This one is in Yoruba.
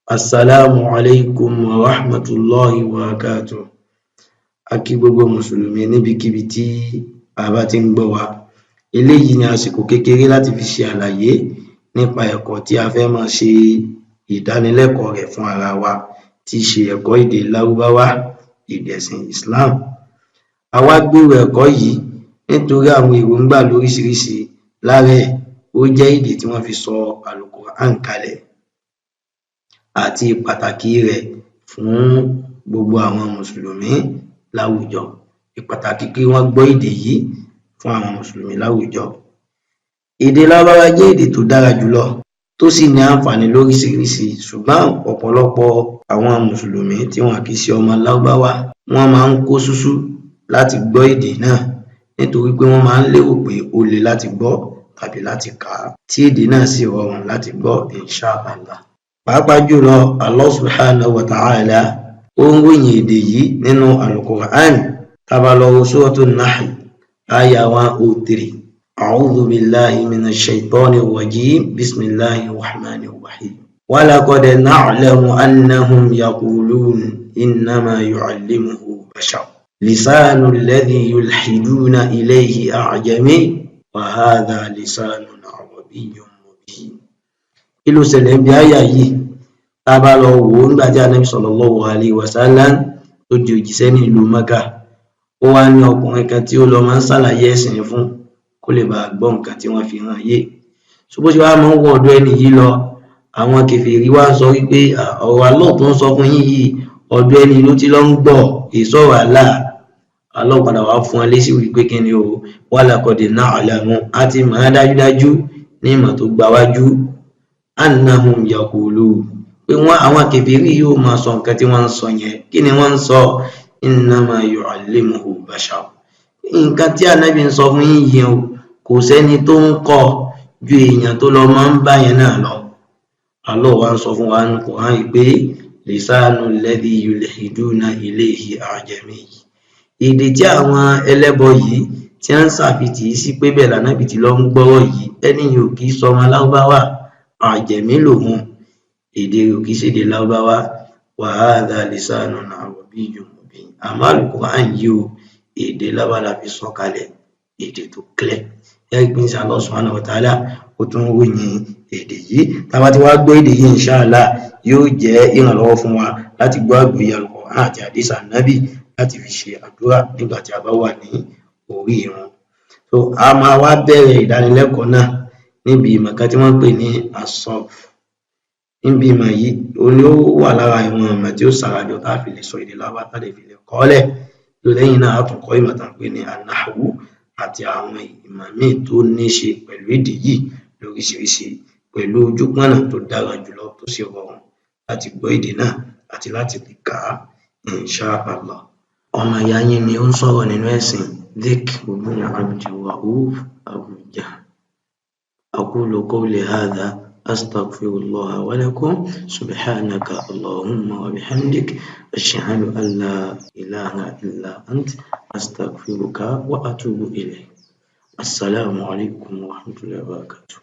Assalamu alaikum wa rahmatullahi wa barakatuh. A kí gbogbo Mùsùlùmí níbikíbi tí a bá ti ń gbọ́ wa. Eléyìí ni àsìkò kékeré láti fi ṣe àlàyé nípa ẹ̀kọ́ tí a fẹ́ máa ṣe ìdánilẹ́kọ̀ọ́ rẹ̀ fún ara wa, tí í ṣe ẹ̀kọ́ èdè Lárúbáwá, èdè ẹ̀sìn Islam. A wá gbèrò ẹ̀kọ́ yìí nítorí àwọn èròńgbà lóríṣiríṣi. Lára ẹ̀, ó jẹ́ èdè tí wọ́n fi sọ Al-Qur'an kalẹ̀ àti pàtàkì rẹ̀ fún gbogbo àwọn Mùsùlùmí láwùjọ, ìpàtàkì kí wọ́n gbọ́ èdè yìí fún àwọn Mùsùlùmí láwùjọ. Èdè Lárúbáwá jẹ́ èdè tó dára jùlọ, tó sì ní àǹfààní lóríṣiríṣi, ṣùgbọ́n ọ̀pọ̀lọpọ̀ àwọn Mùsùlùmí tí wọn kì í ṣe ọmọ Lárúbáwá, wọ́n máa ń kó súsú láti gbọ́ èdè náà, nítorí pé wọ́n máa ń lérò pé ó le láti gbọ́ tàbí láti kà á, tí èdè náà sì rọrùn láti gbọ́, insha Allah. Pàápàá jùlọ, Allah subhanahu wa ta'ala ó ń ròyìn èdè yìí nínú Al-Qur'an. Tá bá lọ wo Suratu Nahl, aya 103: A'udhu billahi minash shaitani rajim, bismillahir rahmanir rahim. Walaqad na'lamu annahum yaqulun innama yu'allimuhu bashar lisanu alladhi yulhiduna ilayhi a'jami wa hadha lisanun arabiyyun mubin. Kí ló ṣẹlẹ̀ níbi áyà yìí? Tá a bá lọ wò ó, nígbà tí Ànábì sallallahu alayhi wa sallam tó di òjíṣẹ́ ní ìlú Mákà, ó wá ní ọkùnrin kan tí ó lọ máa ń ṣàlàyé ẹ̀sìn fún kó lè báa gbọ́ nǹkan tí wọ́n fi rán yé. So bó ṣe wá máa ń wọ ọ̀dọ̀ ẹni yìí lọ, àwọn kèfèrí wá ń sọ wípé ọ̀rọ̀ Allah tó ń sọ fún yín yìí, ọ̀dọ̀ ẹni ló ti lọ ń gbọ́, kì í sọ̀rọ̀ Allah. Allah padà wá fún wọn lésì wípé kí ni o? Walaqad na'lamu, a ti mọ̀ ọ́n dájúdájú ní ìmọ̀ tó gbawájú, annahum yaqulun, pé wọ́n, àwọn kèfèrí, yóò máa sọ nǹkan tí wọ́n ń sọ yẹn. Kí ni wọ́n ń sọ? Innama yu'allimuhu bashar. Nǹkan tí Ànábì ń sọ fún yín yìí o, kò sẹ́ni tó ń kọ́ ju èèyàn tó lọ máa ń bá yẹn náà lọ. Allah wá ń sọ fún wa nínú Quran yìí pé lisanu alladhi yulhiduna ilayhi a'jami, èdè tí àwọn ẹlẹ́bọ yìí tí wọ́n ń ṣàfitì sí pé bẹ́ẹ̀ l'Ànábì ti lọ ń gbọ́rọ̀ yìí, ẹni yìí ò kì í ṣọmọ Lárúbáwá, àjẹ̀mí lòun, èdè rẹ̀ ò kì í ṣèdè Lárúbáwá. Wa hadha lisanun arabiyyun mubin. Àmọ́ Al-Qur'an yìí o, èdè Lárúbáwá la fi sọ kalẹ̀, èdè tó clear. Ẹ rí i pé Allah subhanahu wa ta'ala ó tún ròyìn èdè yìí. Tá a bá ti wá gbọ́ èdè yìí, inshallah, yóò jẹ́ ìrànlọ́wọ́ fún wa láti gbọ́ àgbọ́yé Al-Qur'an àti hadith Ànábì láti fi ṣe àdúrà nígbà tí a bá wà ní orí ìrun. So a máa wá bẹ̀rẹ̀ ìdánilẹ́kọ̀ọ́ náà níbi ìmọ̀ kan tí wọ́n ń pè ní as-sarf. Níbi ìmọ̀ yìí, òun ni ó wà lára àwọn ìmọ̀ tí ó sarajọ tá fi lè sọ èdè Lárúbáwá, tá dẹ̀ fi lè kọ́ ọ́ lẹ̀. Lẹ́yìn náà, á tún kọ́ ìmọ̀ tá ń pè ní an-nahwu àti àwọn ìmọ̀ míì tó ní ṣe pẹ̀lú èdè yìí lóríṣiríṣi, pẹ̀lú ojúpọ̀nà tó dára jùlọ, tó sì rọrùn láti gbọ́ èdè náà àti láti lè kà á, insha Allah. Ọmọ ìyá yín ni ó ń sọ̀rọ̀ nínú ẹ̀sìn, Zik ibn Abdulrauf Abuja. أقول قولي هذا أستغفر الله ولكم. سبحانك اللهم وبحمدك، أشهد أن لا إله إلا أنت، أستغفرك وأتوب إليك. السلام عليكم ورحمة الله وبركاته.